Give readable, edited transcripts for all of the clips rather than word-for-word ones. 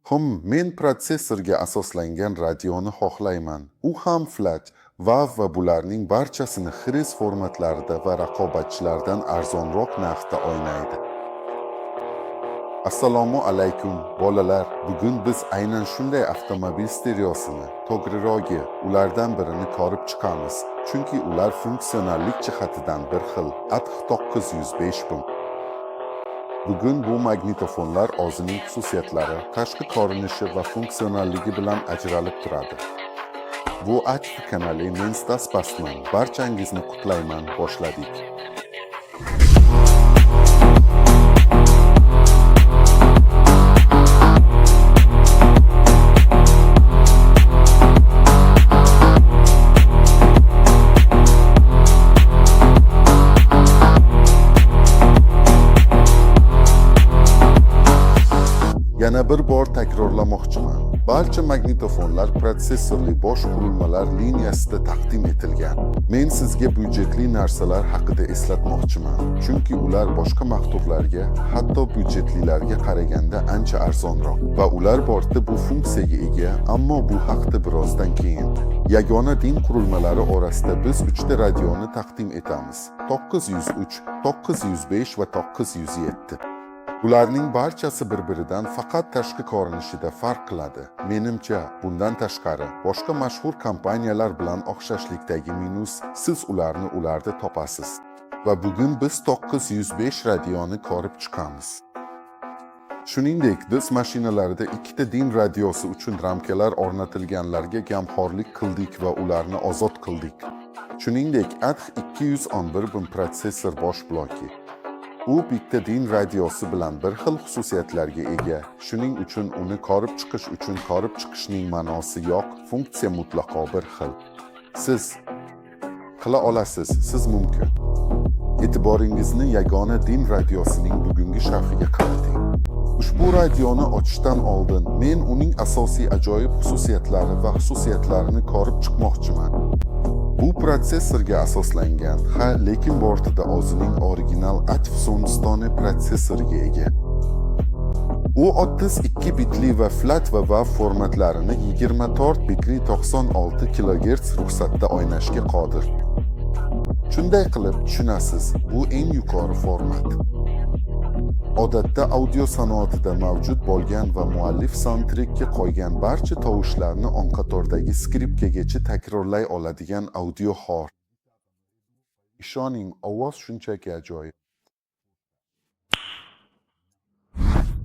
Men protsessorga asoslangan radioni xohlayman. U ham FLAC, WAV va bularning barchasini Hres formatlarida va raqobatchilardan arzonroq narxda o'ynaydi. Assalomu alaykum, bolalar. Bugun biz aynan shunday avtomobil stereosini, to'g'rirog'i, ulardan birini ko'rib chiqamiz. Chunki ular funksionallik jihatidan bir xil. ATH 905 bum. Bugun bu magnitofonlar o'zining xususiyatlari, tashqi ko'rinishi va funksionalligi bilan ajralib turadi. Bu ATH kanali, men Stas Basman. Barchangizni qutlayman, boshladik. Yana bir bor takrorlamoqchiman. Barcha magnitofonlar protsessorli bosh qurilmalar liniyasida taqdim etilgan. Men sizga byudjetli narsalar haqida eslatmoqchiman, chunki ular boshqa maqtovlarga, hatto byudjetlilarga qaraganda ancha arzonroq va ular bortda bu funksiyaga ega, ammo bu haqda birozdan keyin. Yagona din qurilmalari orasida biz 3 ta radioni taqdim etamiz: 903, 905 va 907. Ularning barchasi bir-biridan faqat tashqi ko'rinishida farq qiladi. Menimcha, bundan tashqari, boshqa mashhur kompaniyalar bilan o'xshashlikdagi minus, siz ularni ularda topasiz. Va bugun biz 905 radioni ko'rib chiqamiz. Shuningdek, biz mashinalarda ikkita din radiosi uchun ramkalar o'rnatilganlarga gamxo'rlik qildik va ularni ozod qildik. Shuningdek, ATH 211 bin protsessor bosh bloki. U bitta din radiosi bilan bir xil xususiyatlarga ega. Shuning uchun uni ko'rib chiqish uchun ko'rib chiqishning ma'nosi yo'q, funksiya mutlaqo bir xil. Siz qila olasiz, siz mumkin. E'tiboringizni yagona din radiosining bugungi sharhiga qarating. Ushbu radioni ochishdan oldin men uning asosiy ajoyib xususiyatlari va xususiyatlarini ko'rib chiqmoqchiman. Bu protsessorga asoslangan, ha, lekin bortida o'zining original ATF Soundstone protsessoriga ega. U 32 bitli va FLAC va WAV formatlarini 24 bitli 96 kHz ruxsatda o'ynashga qodir. Shunday qilib, tushunasiz, bu eng yuqori format. Odatda audio sanoatida mavjud bo'lgan va muallif saundtrekka qo'ygan barcha tovushlarni o'nqatordagi skripkagacha takrorlay oladigan audio xor. Ishoning, ovoz shunchaki ajoyib.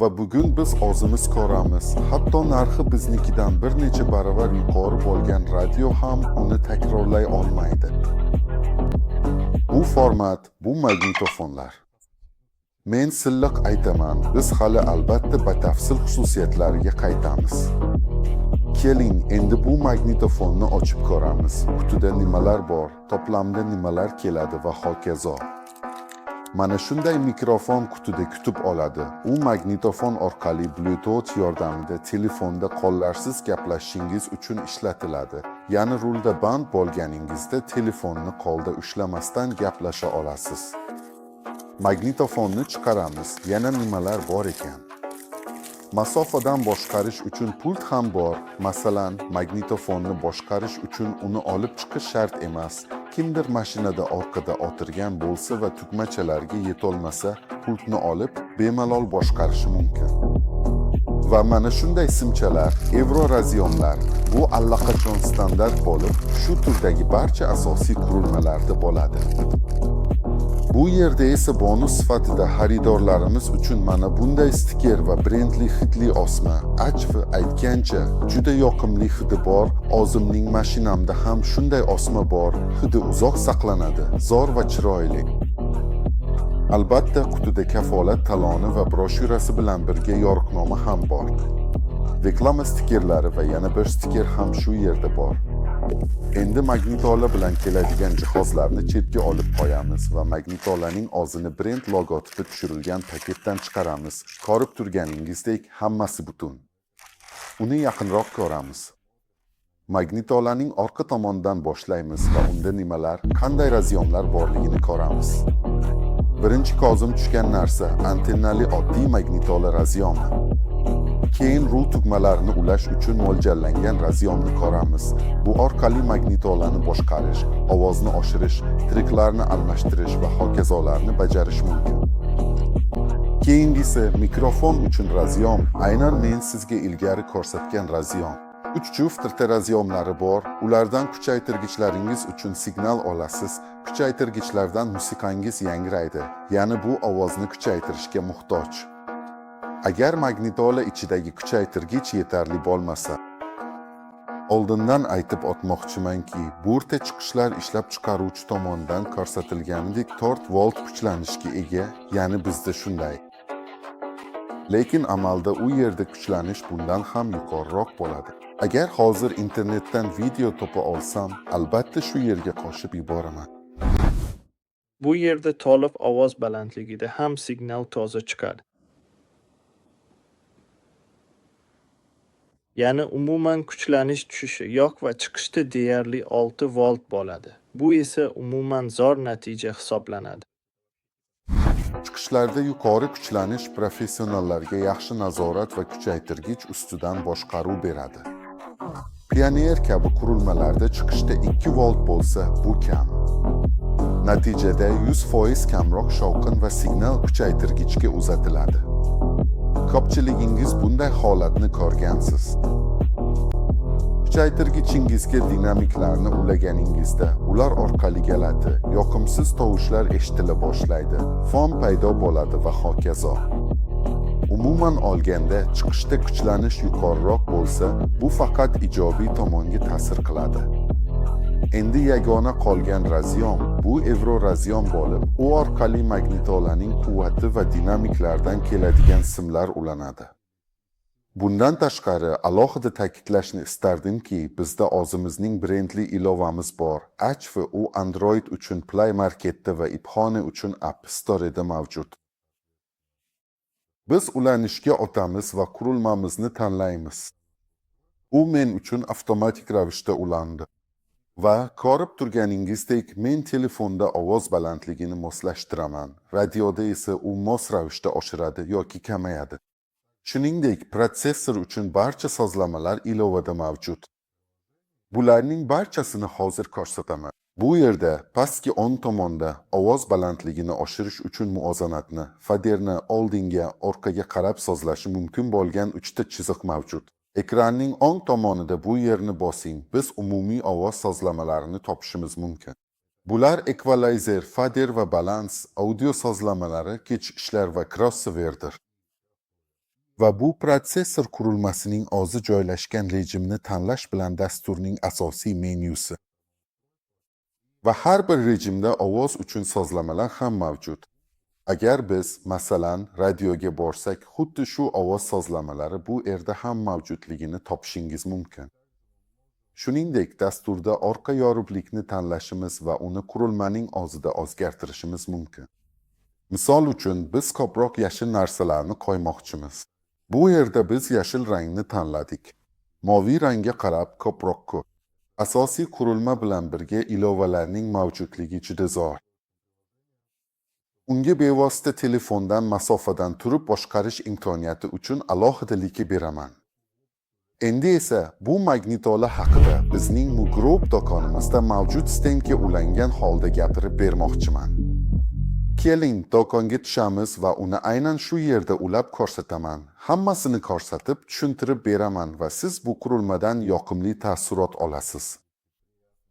Va bugun biz o'zimiz ko'ramiz, hatto narxi biznikidan bir necha baravar yuqori bo'lgan radio ham uni takrorlay olmaydi. Bu format, bu magnitofonlar. Men silliq aytaman, biz hali albatta batafsil xususiyatlariga qaytamiz. Keling, endi bu magnitofonni ochib ko'ramiz. Qutida nimalar bor, to'plamda nimalar keladi va hokazo. Mana shunday mikrofon qutida kutib oladi. U magnitofon orqali Bluetooth yordamida telefonda qo'llarsiz gaplashishingiz uchun ishlatiladi. Ya'ni rulda band bo'lganingizda telefonni qo'lda ushlamasdan gaplasha olasiz. Magnitofonni chiqaramiz. Yana nimalar bor ekan? Masofadan boshqarish uchun pult ham bor. Masalan, magnitofonni boshqarish uchun uni olib chiqish shart emas. Kimdir mashinada orqada o'tirgan bo'lsa va tugmachalarga yetolmasa, pultni olib, bemalol boshqarishi mumkin. Va mana shunday simchalar, evro разъём lar, bu allaqachon standart bo'lib, shu turdagi barcha asosiy qurilmalarda bo'ladi. Bu yerda esa bonus sifatida xaridorlarimiz uchun mana bunday stiker va brendli hidli osma. ACHV aytgancha, juda yoqimli hidi bor. O'zimning mashinamda ham shunday osma bor. Hidi uzoq saqlanadi, zo'r va chiroyli. Albatta, qutida kafolat taloni va broshyurasi bilan birga yo'riqnoma ham bor. Reklama stikerlari va yana bir stiker ham shu yerda bor. Endi magnitola bilan keladigan jihozlarni chetga olib qo'yamiz va magnitolaning o'zini brend logotipi tushirilgan paketdan chiqaramiz. Ko'rib turganingizdek, hammasi butun. Uni yaqinroq ko'ramiz. Magnitolaning orqa tomonidan boshlaymiz va unda nimalar, qanday разъём lar borligini ko'ramiz. Birinchi ko'zim tushgan narsa antennali oddiy magnitola разъём i. Keyin RU tugmalarini ulash uchun mo'ljallangan разъём ni ko'ramiz. Bu orqali magnitolani boshqarish, ovozni oshirish, treklarni almashtirish va hokazolarni bajarish mumkin. Keyingisi mikrofon uchun разъём, aynan men sizga ilgari ko'rsatgan разъём. 3 juft разъём lari bor. Ulardan kuchaytirgichlaringiz uchun signal olasiz. Kuchaytirgichlardan musiqangiz yangraydi. Ya'ni bu ovozni kuchaytirishga muhtoj. Agar magnitola ichidagi kuchaytirgich yetarli bo'lmasa, oldindan aytib o'tmoqchimanki, burta chiqishlar ishlab chiqaruvchi tomonidan ko'rsatilganidek 4 volt kuchlanishga ega, ya'ni bizda shunday. Lekin amalda u yerda kuchlanish bundan ham yuqoriroq bo'ladi. Agar hozir internetdan video topa olsam, albatta shu yerga qo'shib yuboraman. Bu yerda to'liq ovoz balandligida ham signal toza chiqadi. Ya'ni umuman kuchlanish tushishi yo'q va chiqishda deyarli 6 volt bo'ladi. Bu esa umuman zo'r natija hisoblanadi. Chiqishlarda yuqori kuchlanish professionallarga yaxshi nazorat va kuchaytirgich ustidan boshqaruv beradi. Pioneer kabi qurilmalarda chiqishda 2 volt bo'lsa, bu kam. Natijada 100% kamroq shovqin va signal kuchaytirgichga uzatiladi. Ko'pchiligingiz bunday holatni ko'rgansiz. Kuchaytirgichingizga dinamiklarni ulaganingizda ular orqali g'alati, yoqimsiz tovushlar eshitila boshlaydi, fon paydo bo'ladi va hokazo. Umuman olganda, chiqishda kuchlanish yuqoriroq bo'lsa, bu faqat ijobiy tomonga ta'sir qiladi. Endi yagona qolgan разъём bu evro разъём bo'lib, u orqali magnitolaning quvvati va dinamiklardan keladigan simlar ulanadi. Bundan tashqari, alohida ta'kidlashni istardimki, bizda o'zimizning brendli ilovamiz bor. HV u Android uchun Play Marketda va iPhone uchun App Store'da mavjud. Biz ulanishga o'tamiz va qurilmamizni tanlaymiz. U men uchun avtomatik ravishda ulandi. Va ko'rib turganingizdek, men telefonda ovoz balandligini moslashtiraman. Radioda esa u mos ravishda oshiradi yoki kamayadi. Shuningdek, protsessor uchun barcha sozlamalar ilovada mavjud. Bularning barchasini hozir ko'rsataman. Bu yerda pastki o'ng tomonda ovoz balandligini oshirish uchun muvozanatni, faderni oldinga, orqaga qarab sozlashi mumkin bo'lgan uchta chiziq mavjud. Ekranning o'ng tomonida bu yerni bosing, biz umumiy ovoz sozlamalarini topishimiz mumkin. Bular ekvalayzer, fader va balans, audio sozlamalari, kechishlar va crossoverdir. Va bu protsessor qurilmasining o'zi joylashgan rejimni tanlash bilan dasturning asosiy menyusi. Va har bir rejimda ovoz uchun sozlamalar ham mavjud. Agar biz, masalan, radioga borsak, xuddi shu ovoz sozlamalari bu yerda ham mavjudligini topishingiz mumkin. Shuningdek, dasturda orqa yorug'likni tanlashimiz va uni qurilmaning o'zida o'zgartirishimiz mumkin. Misol uchun, biz ko'proq yashil narsalarni qo'ymoqchimiz. Bu yerda biz yashil rangni tanladik. Moviy rangga qarab ko'proq ko'p. Asosiy qurilma bilan birga ilovalarning mavjudligi juda zo'r. Unga bevosita telefondan masofadan turib boshqarish imkoniyati uchun alohida like beraman. Endi esa bu magnitola haqida bizning Mugroup do'konimizda mavjud stendga ulangan holda gapirib bermoqchiman. Keling, do'konga tushamiz va uni aynan shu yerda ulab ko'rsataman. Hammasini ko'rsatib, tushuntirib beraman va siz bu qurilmadan yoqimli taassurot olasiz.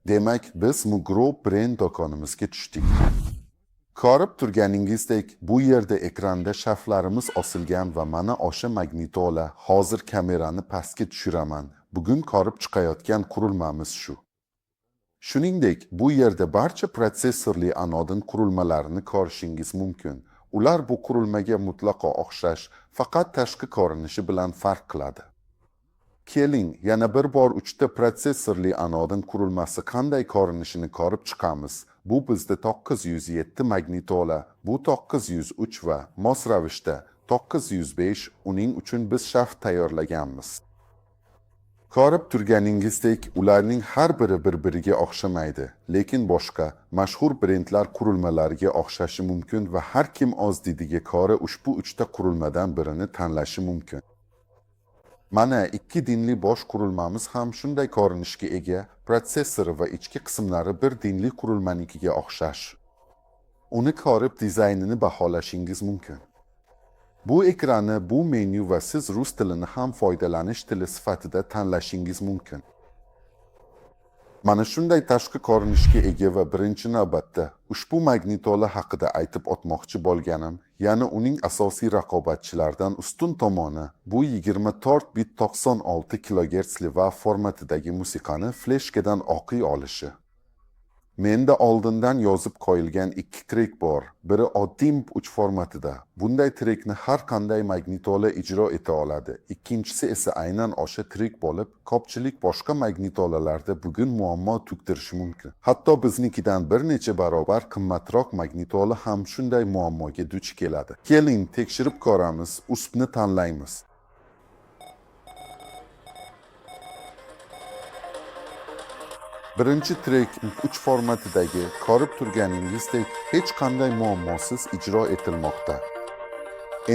Demak, biz Mugroup brend do'konimizga tushdik. Ko'rib turganingizdek, bu yerda ekranda shaflarimiz osilgan va mana o'sha magnitola. Hozir kamerani pastga tushiraman. Bugun ko'rib chiqayotgan qurilmamiz shu. Shuningdek, bu yerda barcha protsessorli Anodin qurilmalarini ko'rishingiz mumkin. Ular bu qurilmaga mutlaqo o'xshash, faqat tashqi ko'rinishi bilan farq qiladi. Keling, yana bir bor uchta protsessorli Anodin qurilmasi qanday ko'rinishini ko'rib chiqamiz. Bu bizda 907 magnitola, bu 903 va mos ravishda 905, uning uchun biz shaft tayyorlaganmiz. Ko'rib turganingizdek, ularning har biri bir-biriga o'xshamaydi, lekin boshqa mashhur brendlar qurilmalariga o'xshashi mumkin va har kim o'z didiga ko'ra ushbu uchta qurilmadan birini tanlashi mumkin. Mana ikki dinli bosh qurilmamiz ham shunday ko'rinishga ega, protsessori va ichki qismlari bir dinli qurilmanikiga o'xshash. Uni ko'rib dizaynini baholashingiz mumkin. Bu ekrani, bu menyu va siz rus tilini ham foydalanish tili sifatida tanlashingiz mumkin. Mana shunday tashqi ko'rinishga ega va birinchi navbatda ushbu magnitola haqida aytib o'tmoqchi bo'lganim, ya'ni uning asosiy raqobatchilardan ustun tomoni bu 24 bit 96 kilogertzli WAV formatidagi musiqani fleshkadan o'qiy olishi. Menda oldindan yozib qo'yilgan ikki trek bor. Biri oddiy MP3 formatida. Bunday trekni har qanday magnitola ijro eta oladi. Ikkinchisi esa aynan o'sha trek bo'lib, ko'pchilik boshqa magnitolalarda bugun muammo tugdirishi mumkin. Hatto biznikidan bir necha barobar qimmatroq magnitola ham shunday muammoga duch keladi. Keling, tekshirib ko'ramiz, USBni tanlaymiz. Birinchi trek MP3 formatidagi ko'rib turganingizdek hech qanday muammosiz ijro etilmoqda.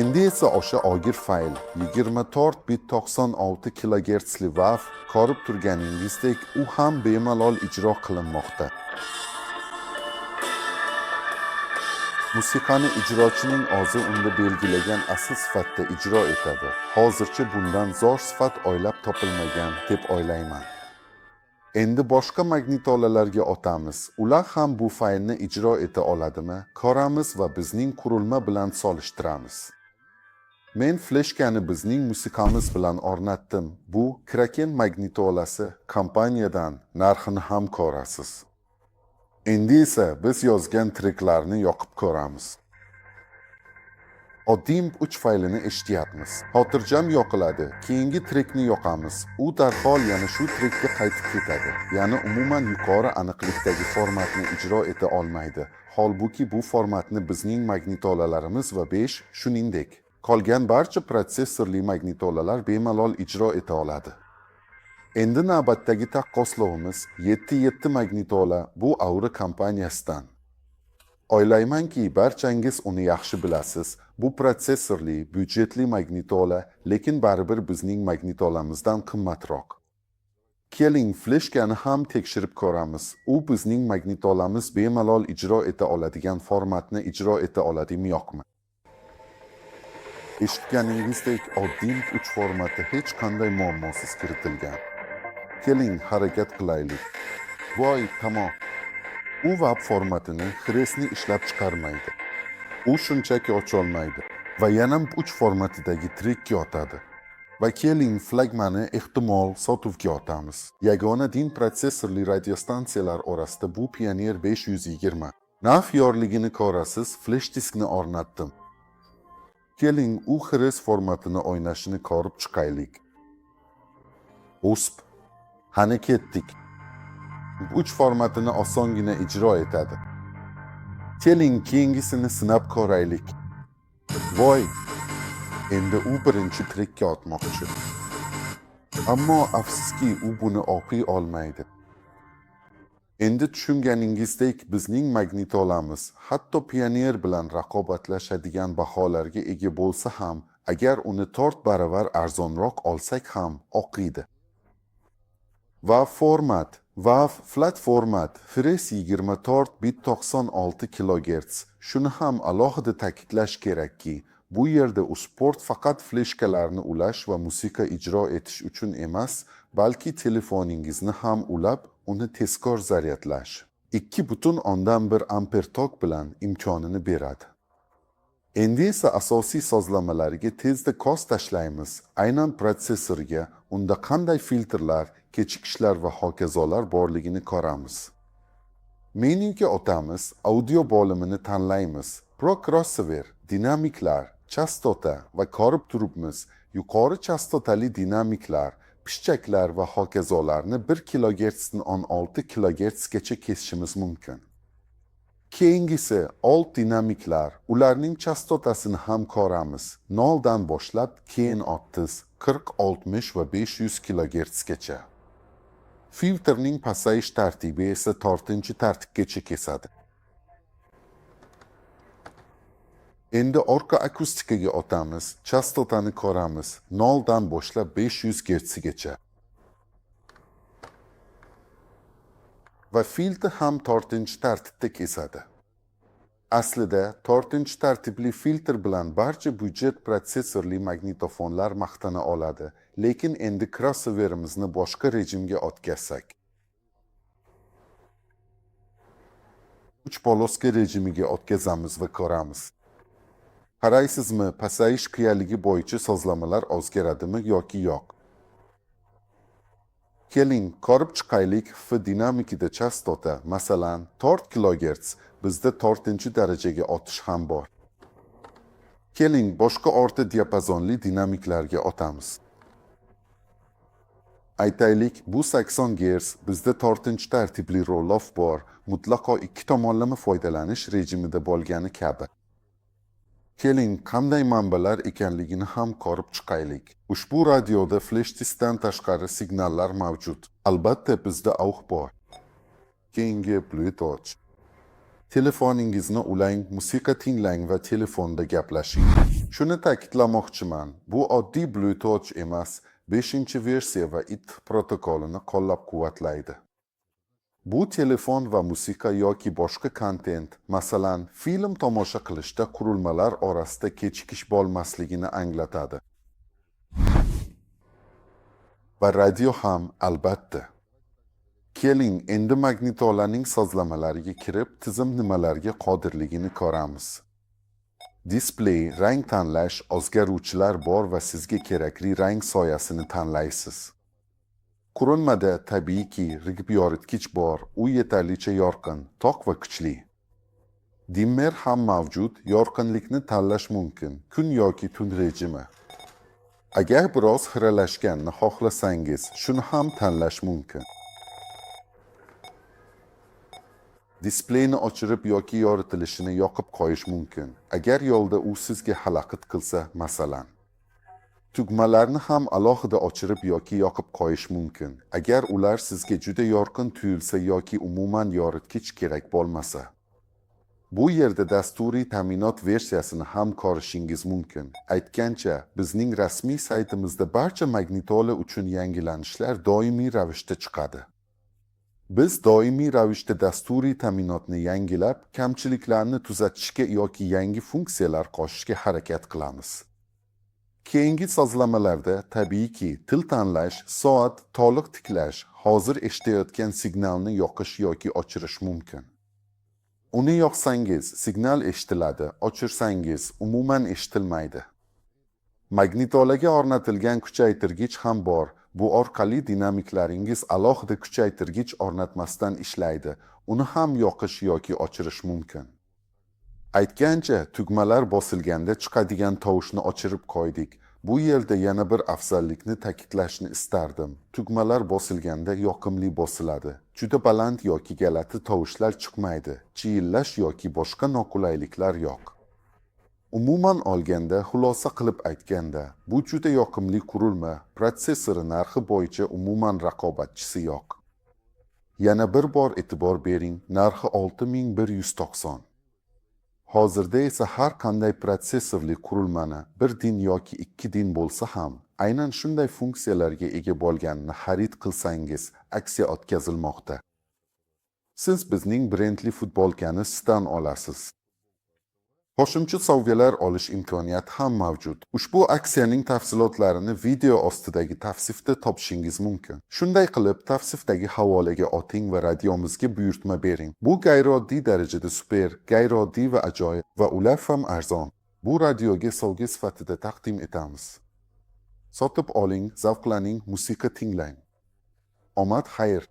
Endi esa o'sha og'ir fayl 24 bit 96 kilogertzli WAV ko'rib turganingizdek u ham bemalol ijro qilinmoqda. Musiqani ijrochining o'zi unda belgilagan asl sifatda ijro etadi. Hozircha bundan zo'r sifat o'ylab topilmagan deb o'ylayman. Endi boshqa magnitolalarga o'tamiz. Ular ham bu faylni ijro eta oladimi? Ko'ramiz va bizning qurilma bilan solishtiramiz. Men fleshkani bizning musiqamiz bilan o'rnatdim. Bu Kraken magnitolasi kompaniyadan, narxini ham ko'rasiz. Endi esa biz yozgan treklarni yoqib ko'ramiz. Oddiy MP3 faylini eshityapmiz. Xotirjam yoqiladi. Keyingi trekni yoqamiz. U darhol yana shu trekka qaytib ketadi. Ya'ni umuman yuqori aniqlikdagi formatni ijro eta olmaydi. Holbuki bu formatni bizning magnitolalarimiz va 5, shuningdek, qolgan barcha protsessorli magnitolalar bemalol ijro eta oladi. Endi navbatdagi taqqoslovimiz 7.7 magnitola, bu Aura kompaniyasidan. O'ylaymanki, barchangiz uni yaxshi bilasiz. Bu protsessorli, byudjetli magnitola, lekin baribir bizning magnitolamizdan qimmatroq. Keling, fleshkani ham tekshirib ko'ramiz. U bizning magnitolamiz bemalol ijro eta oladigan formatni ijro eta oladimi yo'qmi? Eshitganingizdek, oddiy MP3 formati hech qanday muammosiz kiritilgan. Keling, harakat qilaylik. Voy, tamom. U WAV formatini Xresni ishlab chiqarmaydi. U shunchaki ocholmaydi va yana MP3 formatidagi trekka otadi. Va keling, flagmani ehtimol sotuvga otamiz. Yagona din protsessorli radiostansiyalar orasida bu Pioneer 520. Naf yorligini ko'rasiz, flash diskni o'rnatdim. Keling, u Xres formatini o'ynashini ko'rib chiqaylik. USB. Qani ketdik. 3 formatini osongina ijro etadi. Keling, keyingisini sinab ko'raylik. Voy! Endi u birinchi trekka otmoqchi. Ammo afsuski u buni o'qiy olmaydi. Endi tushunganingizdek, bizning magnitolamiz hatto Pioneer bilan raqobatlashadigan baholarga ega bo'lsa ham, agar uni 4 baravar arzonroq olsak ham o'qiydi. Va format WAV flat format Fres 24 bit 96 kHz. Shuni ham alohida ta'kidlash kerakki, bu yerda usport faqat fleshkalarni ulash va musiqa ijro etish uchun emas, balki telefoningizni ham ulab, uni tezkor zaryadlash 2,1 amper tok bilan imkonini beradi. Endi esa asosiy sozlamalarga tezda ko'z tashlaymiz. Aynan protsessorga, unda qanday filtrlar, kechikishlar va hokazolar borligini ko'ramiz. Menyuga o'tamiz, audio bo'limini tanlaymiz. Pro crossover, dinamiklar, chastota va ko'rib turibmiz, yuqori chastotali dinamiklar, pishchaklar va hokazolarni 1 kHz dan 16 kHz gacha kesishimiz mumkin. Keyingisi old dinamiklar, ularning chastotasini ham ko'ramiz. 0 dan boshlab keyin 30, 40, 60 va 500 kHz gacha. Filtrning pasayish tartibi esa 4-tartibgacha kesadi. Endi orqa akustikaga o'tamiz, chastotani ko'ramiz, 0 dan boshlab 500 Hz gacha. Va filtr ham 4 tartibda kesadi. Aslida 4 tartibli filtr bilan barcha byudjet protsessorli magnitofonlar maqtana oladi, lekin endi krossoverimizni boshqa rejimga o'tkazsak. 3 полоска rejimiga o'tkazamiz va ko'ramiz. Qaraysizmi, pasayish qiyaligi bo'yicha sozlamalar o'zgaradimi yoki yo'q? Keling, ko'rib chiqaylik. F dinamikida chastota, masalan, 4 kHz, bizda 4-darajaga otish ham bor. Keling, boshqa o'rta diapazonli dinamiklarga o'tamiz. Aytaylik, bu 80 Hz, bizda 4-tartibli roll-off bor, mutlaqo ikki tomonlama foydalanish rejimida bo'lgani kabi. Keling, qanday manbalar ekanligini ham ko'rib chiqaylik. Ushbu radioda flash diskdan tashqari signallar mavjud. Albatta, bizda AUX bor. Keyingi Bluetooth. Telefoningizni ulang, musiqa tinglang va telefonda gaplashing. Shuni ta'kidlamoqchiman, bu oddiy Bluetooth emas, 5-versiya va IT protokolini qo'llab-quvvatlaydi. Bu telefon va musiqa yoki boshqa kontent, masalan, film tomosha qilishda qurilmalar orasida kechikish bo'lmasligini anglatadi. Va radio ham, albatta. Keling, endi magnitolaning sozlamalariga kirib, tizim nimalarga qodirligini ko'ramiz. Displey, rang tanlash, o'zgaruvchilar bor va sizga kerakli rang soyasini tanlaysiz. Qurilmada, tabiiyki, RGB yoritgich bor, u yetarlicha yorqin, to'q va kuchli. Dimmer ham mavjud, yorqinlikni tanlash mumkin, kun yoki tun rejimi. Agar biroz xiralashganni xohlasangiz, shuni ham tanlash mumkin. Displeyni o'chirib yoki yoritilishini yoqib qo'yish mumkin, agar yo'lda u sizga xalaqit qilsa, masalan. Tugmalarni ham alohida o'chirib yoki yoqib qo'yish mumkin, agar ular sizga juda yorqin tuyulsa yoki umuman yoritgich kerak bo'lmasa. Bu yerda dasturiy ta'minot versiyasini ham ko'rishingiz mumkin. Aytgancha, bizning rasmiy saytimizda barcha magnitola uchun yangilanishlar doimiy ravishda chiqadi. Biz doimiy ravishda dasturiy ta'minotni yangilab, kamchiliklarni tuzatishga yoki yangi funksiyalar qo'shishga harakat qilamiz. Keyingi sozlamalarda, tabiiyki, til tanlash, soat, to'liq tiklash, hozir eshitayotgan signalni yoqish yoki o'chirish mumkin. Uni yoqsangiz, signal eshitiladi, o'chirsangiz, umuman eshitilmaydi. Magnitolaga o'rnatilgan kuchaytirgich ham bor. Bu orqali dinamiklaringiz alohida kuchaytirgich o'rnatmasdan ishlaydi. Uni ham yoqish yoki o'chirish mumkin. Aytgancha, tugmalar bosilganda chiqadigan tovushni o'chirib qo'ydik. Bu yerda yana bir afzallikni ta'kidlashni istardim. Tugmalar bosilganda yoqimli bosiladi. Juda baland yoki g'alati tovushlar chiqmaydi. Chiyillash yoki boshqa noqulayliklar yo'q. Umuman olganda, xulosa qilib aytganda, bu juda yoqimli qurilma, protsessori narxi bo'yicha umuman raqobatchisi yo'q. Yana bir bor e'tibor bering, narxi 6190. Hozirda esa har qanday protsessorli qurilmani bir din yoki ikki din bo'lsa ham, aynan shunday funksiyalarga ega bo'lganini xarid qilsangiz, aksiya o'tkazilmoqda. Siz bizning brendli futbolkani sizdan olasiz. Qo'shimcha sovg'alar olish imkoniyati ham mavjud. Ushbu aksiyaning tafsilotlarini video ostidagi tavsifda topishingiz mumkin. Shunday qilib, tavsifdagi havolaga o'ting va radiomizga buyurtma bering. Bu g'ayrioddiy darajada super, g'ayrioddiy va ajoyib va ular ham arzon. Bu radioga sovg'a sifatida taqdim etamiz. Sotib oling, zavqlaning, musiqa tinglang. Omad, xayr.